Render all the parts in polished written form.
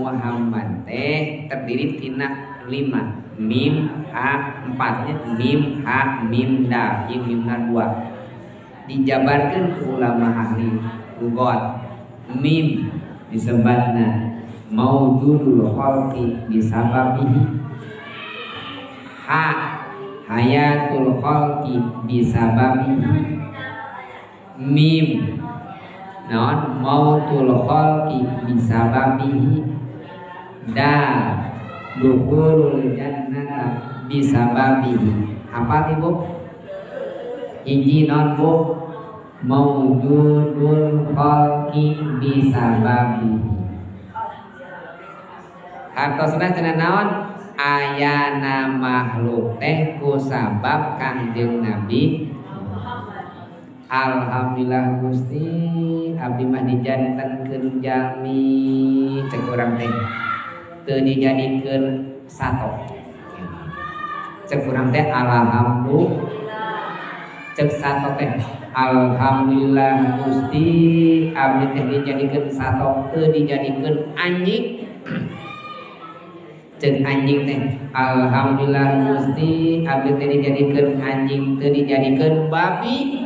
Muhammad teh terdiri tina 5 mim ha 4 mim ha mim dal jeung mimna 2 dijabarkeun ku ulama ahli lugat. Mim disebatna maujudul khalqi bisababihi, ha hayatul khalqi bisababihi, mim naon mautul khalqi bisababihi, dal dukhulul jannata bisababihi. Apa ibu? Hiji non bu maujudul khalqi bisababihi. Hartosna cenah naon? Ayana makhluk teh ku sabab Kangjeng Nabi. Alhamdulillah Gusti abdi mah dijantenkeun jalmi cek urang teh teu dijadikeun sato. Cek urang teh alhamdulillah. Cek sato teh alhamdulillah Gusti abdi teh dijadikeun sato teu dijadikeun anjing. Cek anjing teh alhamdulillah Gusti abdi teh dijadikeun anjing teu dijadikeun babi.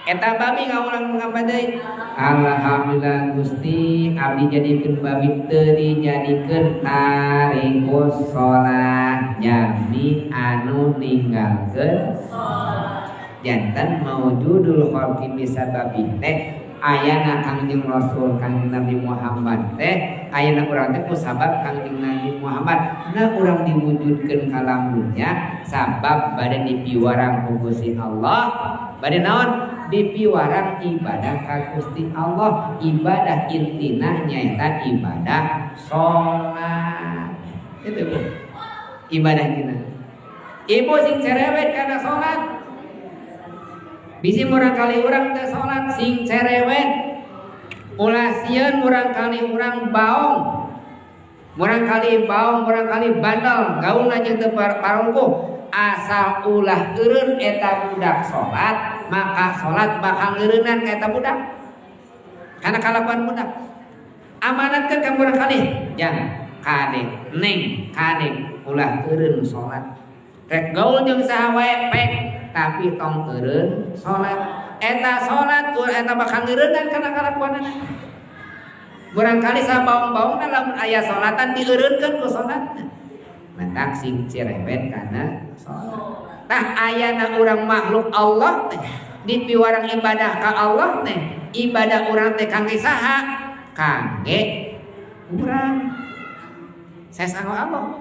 Eta babi ngaulang ngapa deui? Alhamdulillah Gusti abdi jadikeun babi teu dijadikeun tarikus salat jalmi anu ninggalkeun salat. Janten maujudul khalqi bisababi teh ayana Kangjeng Rasul Kangjeng Nabi Muhammad teh ayana urang teh ku sabab Kangjeng Nabi Muhammad. Nah urang diwujudkeun ka alam dunya sabab bade dipiwarang ku Gusti Allah. Bade naon? Dipiwarang ibadah ka Gusti Allah. Ibadah intina nyaeta ibadah salat. Itu Bu. Ibadah intina. Ibu sing cerewet kana salat. Bisi murang kali urang teh salat sing cerewet. Ulah sieun murang kali urang baong. Murang kali baong, murang kali bandel, gaulna jeung teu parungkuh. Asal ulah eureun eta budak salat, maka salat bakal eureunnan ka eta budak. Karena kalakuan budak. Amanatkeun ka murang kali, jang kade neng kade ulah eureun salat. Rek gaul jeung saha wae pek, tapi tong eureun salat. Eta salat eta bakal eureunnan kana kalakuanana. Murang kali sabaong-baongna lamun aya salatan dieureunkeun ku salatna. Matak sing cerewet kana salat. Tah ayana urang makhluk Allah teh dipiwarang ibadah ka Allah teh, ibadah urang teh kangge saha? Kangge urang. Sanes kanggo Allah.